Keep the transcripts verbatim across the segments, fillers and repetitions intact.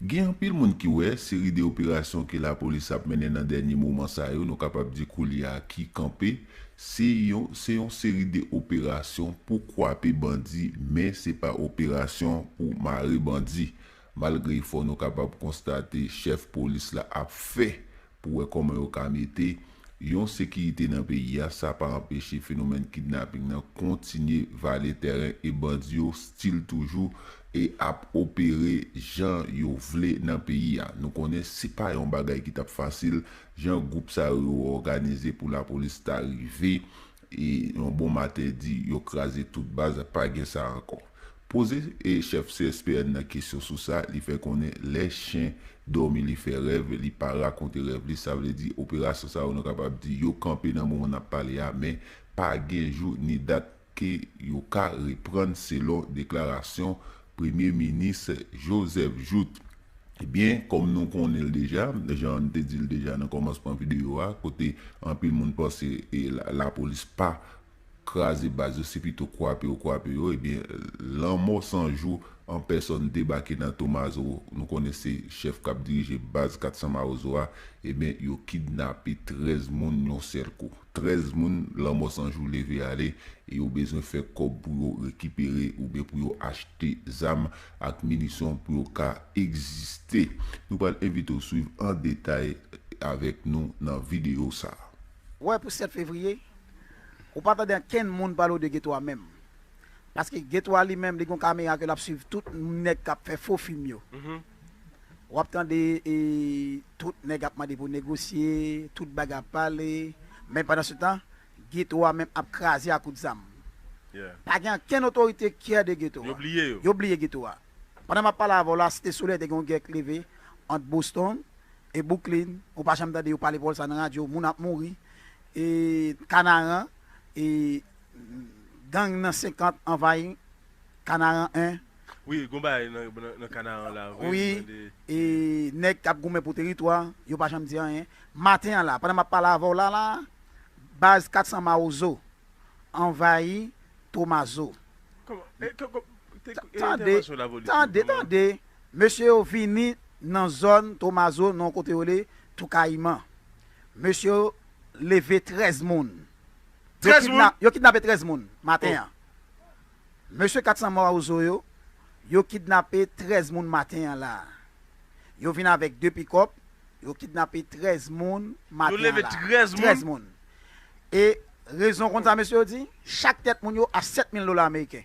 Gen anpil moun ki wè seri de operasyon ke lapolis ap mennen nan dènye moman sa yo, nou kapab di koulye a ki kanpe, se yon, se yon seri de operasyon pou kwape bandi, men se pa operasyon pou mare bandi. Malgre efò nou kapab konstate chèf polis la ap fè pou wè kòman yo ka mete yon sekirite nan peyi a, sa pa anpeche fenomèn kidnaping nan kontinye vale tèren e bandi yo still toujou e ap opere jan yo vle nan peyi a. Nou konnen se pa yon bagay ki t ap fasil, jan gwoup sa yo, yo òganize pou lapolis ta rive e yon bon maten di yo kraze tout baz, pa gen sa ankò. Poze e chèf C S P N nan kesyon sou sa, li fè konnen lè chen dòmi li fè rèv, li pa rakonte rèv li, sa vle di operasyon sa yo nou kapab di yo kanpe nan moman n ap pale a, men pa gen jou ni dat ke yo ka reprann selon deklarasyon Premye Minis Joseph Jouthe. Ebyen, kòm nou konnen l deja, jan n te di l deja nan kòmansman videyo a, kote anpil moun panse e la, lapolis pa kraze baz yo, se pito kwape yo, kwape yo, ebyen, Lanmò San Jou an pèsòn debake nan Tomazo, nou konnen se chèf k ap dirije baz kat san Mawozo a, ebyen, yo kidnape trèz moun yon sèl kou. Trèz moun, Lanmò San Jou leve ale, e yo bezwen fè kòb pou yo rekipere oubyen pou yo achte zam ak minisyon pou yo ka egziste. Nou pral envite w swiv an detay avèk nou nan videyo sa a. Wè pou sèt fevriye, ou pa tande ankenn moun pale w de geto a menm. Paske geto a li menm, li gon kamera ke l ap swiv tout nèg k ap fè fo fim yo. W ap tande e, tout nèg ap mande pou negosye, tout bagay ap pale. Men pandan se tan, geto a menm ap kraze a kout zam. Pa gen ankenn otorite ki kyè de geto a. Yo bliye yo. Yo bliye geto a. Pandan m ap pale avè w la, Site Solèy te gen yon gè k leve ant Boston e Brooklyn. Ou pa janm tande yo pale pawòl sa nan radyo. Moun ap mouri. E Kanaran, e gang nan senkant anvayi Kanaran en. Wi, gon bagay nan, nan, nan Kanaran la vre. Wi, e nèg k ap goumen pou teritwa, yo pa janm di anyen. Maten an la, pandan m ap pale avè w la la, baz kat san Mawozo anvayi Tomazo. Kòman? E, kò-, kò-, te, e, tande, entèvansyon lapolis yo, tande, kòman? Tande. Mesye yo vini nan zòn Tomazo, nan kote yo rele Toukayiman. Mesye yo leve trèz moun. Yo trèz moun? Kidna-, yo kidnape trèz moun maten an. Mesye kat san Mawozo yo, yo kidnape trèz moun maten an la. Yo vin avèk de pikòp, yo kidnape trèz moun maten an la. Yo leve trèz moun? Trèz moun. E rezon konn sa mesye yo di, chak tèt moun yo a sèt mil dola ameriken.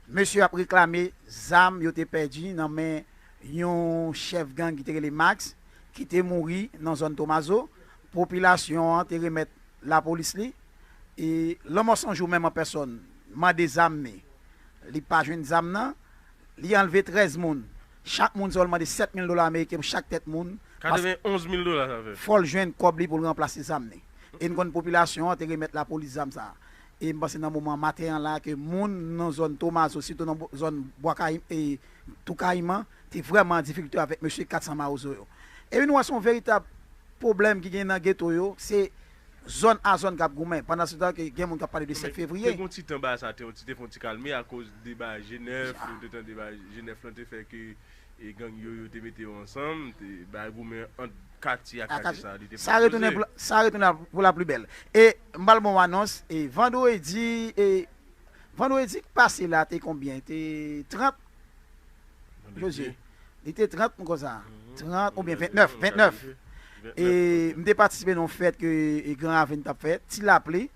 Mesye ap reklame zam yo te pèdi nan men yon chèf gang ki te rele Max, ki te mouri nan zòn Tomazo. Popilasyon an te remèt lapolis li. E Lanmò San Jou menm an pèsòn mande zam, men li pa jwenn zam nan. Li anlve trèz moun. Chak moun sa yo, l mande sèt mil dola ameriken pou chak tèt moun. Katrevenn onz mil dola sa fè. Fò l jwenn kòb li pou l ranplase zam li. E n konn popilasyon an te remèt lapolis zam sa a. E m panse nan moman maten an la ke moun nan zòn Tomazo, sitou nan bo-, zòn Bwa Kayi-, e Toukayiman, te vrèman an difikilte avèk mesye kat san Mawozo yo. Epi nou wè se yon veritab pwoblèm ki gen nan geto yo, se zòn a zòn k ap goumen. Pandan se tan ke gen moun k ap pale de sèt fevriye. Te gon ti tan bagay sa, te, te fè yon ti kalme akoz deba Jenèf, ou te tande deba Jenèf lan te fè ke e gang yo, yo te mete yo ansanm, te bay goumen ant katye ak katye, sa, li te fè sa retounen pou la, sa retounen pou la pli bèl. E m pral ba w anons, e vandredi, e vandredi k pase la te konbyen? Te trant? Jozye, li te trant m konsa. Trant oubyen ventnèf, ventnèf. E m te patisipe nan yon fèt ke, e, Gran Ravin t ap fè. Ti Lapli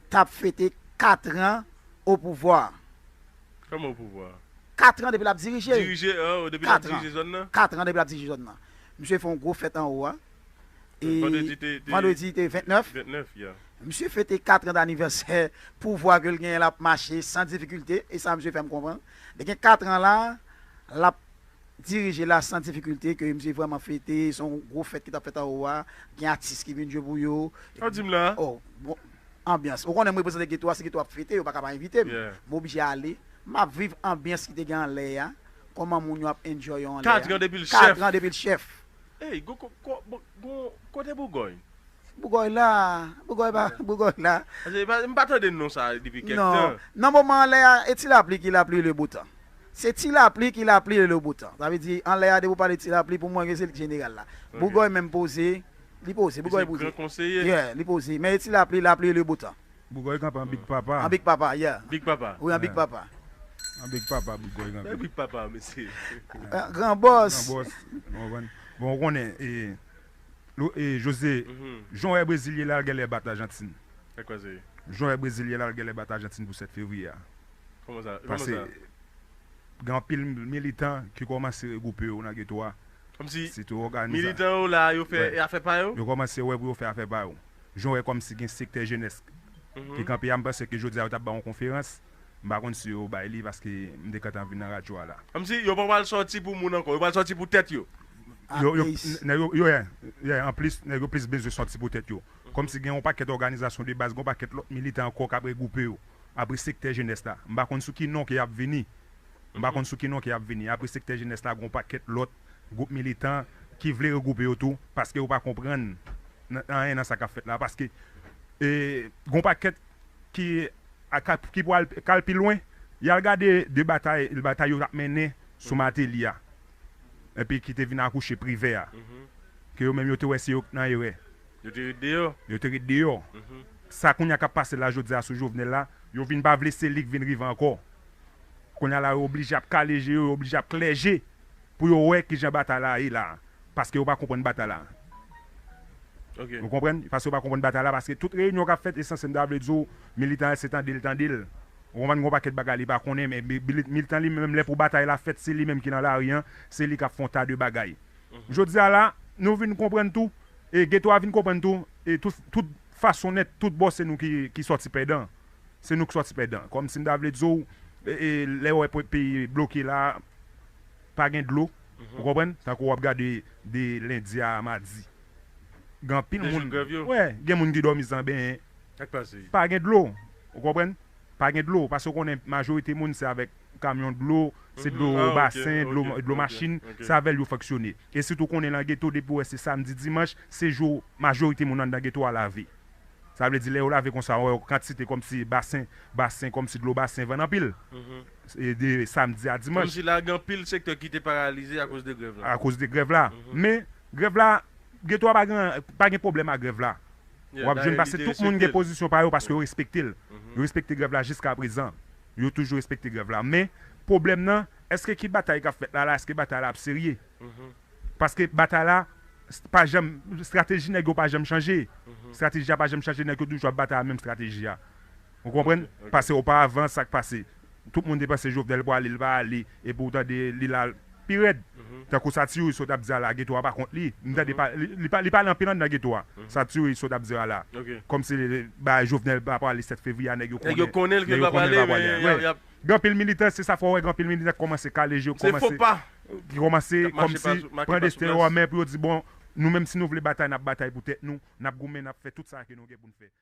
t ap fete kat an o pouvwa. Kòman o pouvwa? Kat an depi l ap dirije. Dirije, oh, depi l ap dirije zòn nan? Kat an depi l ap dirije zòn nan. Misye fè yon gwo fèt anwo a. E vandredi te, te, vandredi te ventnèf. Ventnèf, yeah. Misye fete kat an d anivèsè pouvwa ke l genyen, l ap mache san difikilte, e sa misye fè m konprann. Li gen kat an la, l ap dirije la san difikilte, ke misye vrèman fete, se yon gwo fèt ki t ap fèt anwo a, gen atis ki vin jwe pou yo. Sa w di m la? Oh, bon, anbyans. Ou konnen m reprezante geto a, se geto ap fete, yo pa ka pa envite m. Yeah. M oblije ale. M ap viv anbyans ki te gen anlè a, kòman moun yo ap enjoy yo anlè a. Kat an depi l chèf. Kat an depi l chèf. Ey, go, ko-, ko-, bon, bon, kote Bougòy? Bougòy la, Bougòy pa, Bougòy la. Paske pa, m pa tande non sa depi kèk tan. Non. Nan moman an lè a, e Ti Lapli ki Lapli le beau temps. Se ti lapli ki lapli le beau temps. Sa vle di, anlè a, depi w pale ti lapli, pou mwen, se li k jeneral la. Bougòy menm poze, li poze, Bougòy poze. Yeah, li poze. Men e ti lapli, lapli le beau temps. Bougòy kanpe an Big Papa. An Big Papa, yeah. Big Papa. Wi, an Big Papa. An Big Papa, Bougòy kanpe. Big Papa, mesye. Gran bòs. Gran bòs. Bon, bon, bon, ou konnen, e, Lo- e, Jose, jan w wè Brezil ye la, l genlè bat Ajantin. Jan w wè Brezil ye la, l genlè bat Ajantin pou sèt fevriye a. Kòman sa? Kòman sa? Paske gen anpil militan ki kòmanse regwoupe yo nan geto a. Kòmsi militan yo la, yo fè afè pa yo? Yo kòmanse wè pou yo fè afè pa yo. Jan w wè kòmsi gen sektè jenès ki kanpe a, m panse ke jodi a yo t ap ba yon konferans. M pa konn si yo bay li paske m te gentan vin nan radyo a la. Kòmsi yo pa pral sòti pou moun ankò, yo pral sòti pou tèt yo. Yo, yo, nèg yo, yo, yeah, yeah, anplis, nèg yo plis bezwen sòti pou tèt yo. Kòmsi gen yon pakèt òganizasyon de baz, gen yon pakèt lòt militan ankò k ap regwoupe yo. Apre sektè jenès la. M pa konn sou ki non ke y ap vini. M pa konn sou ki non ke y ap vini. Apre sektè jenès la, gen yon pakèt lòt gwoup militan ki vle regwoupe yo tou, paske yo pa konprann nan- anyen nan sa k ap fèt la. Paske, e, gen yon pakèt ki, a, ka- ki pral, k al pi lwen, y al gade de batay, batay yo t ap mennen sou Martelly a. Epi ki te vin akouche Privè a. Ke yo menm yo te wè se yo k nan erè. Yo te ret deyò. Yo te ret deyò. Sa kounye a k ap pase la jodi a sou Jovenel la, yo vin pa vle se li k vin rive ankò. Kounye a la, yo oblije ap kale je yo, yo oblije ap klè je pou yo wè kijan batay la ye la. Paske yo pa konprann batay la. Ou konprann? Paske yo pa konprann batay la, paske tout reyinyon k ap fèt, esansyèl m ta vle di w, militan an se tande l, tande l. Ou konprann, gen yon pakèt bagay li pa konnen, men mi- mili- militan li menm, lè pou batay la fèt, se li menm ki nan lari an, se li k ap fè yon ta de bagay. Jodi a la, nou vin konprann tou, e geto a vin konprann tou, e tout, tout fason nèt, tout bò se nou ki, ki sòti pèdan. Se nou k sòti pèdan. Kòmsi m ta vle di w, e, e, lè w wè pe- peyi bloke la, pa gen dlo, ou konprann? Tankou w ap gade de lendi a madi. Gen anpil moun, wè, gen moun ki dòmi san benyen. Pa gen dlo, ou konprann? Pa gen dlo, paske w konnen majorite moun se avèk kamyon dlo, se dlo basen, dlo, dlo machin, se avè l yo fonksyone. E sitou konnen nan geto, depi w wè se samdi, dimanch, se jou majorite moun anndan geto a lave. Sa vle di, lè yo lave konsa, w wè kantite kòmsi basen, basen, kòmsi dlo basen vann anpil. E de samdi a dimanch. Kòmsi la, gen anpil sektè ki te paralize akoz de grèv la. Akoz de grèv la. Men, grèv la, geto a pa gen, pa gen pwoblèm ak grèv la. W ap jwenn, paske tout moun gen pozisyon pa yo paske yo respekte l. Yo respekte grèv la jiska prezan. Yo toujou respekte grèv la. Men, pwoblèm nan, èske ki batay k ap fèt la, la, èske batay la ap serye? Paske batay la, pa janm, estrateji nèg yo pa janm chanje. Estrateji a pa janm chanje, nèg yo toujou ap batay ak menm estrateji a. Ou konprann? Paske oparavan, sa k pase? Tout moun te panse Jovenel pwale, li pa ale, epi w tande li la pi rèd. Tankou sa Ti Riso t ap di a la, geto a pa kont li. M tande pa, li, li pa, li pale anpil anndan geto a. Sa Ti Riso t ap di a la. Kòmsi, ba, Jovenel pa pwale sèt fevriye a, nèg yo konnen, nèg yo konnen l pa pwale. Gen anpil militan, se sa fè w wè gen anpil militan ki kòmanse kale je yo, ki kòmanse, ki kòmanse kòmsi pran desten yo an men pou yo di, bon, nou menm si nou vle batay, n ap batay pou tèt nou, n ap goumen, n ap fè tout sa ke nou gen pou n fè.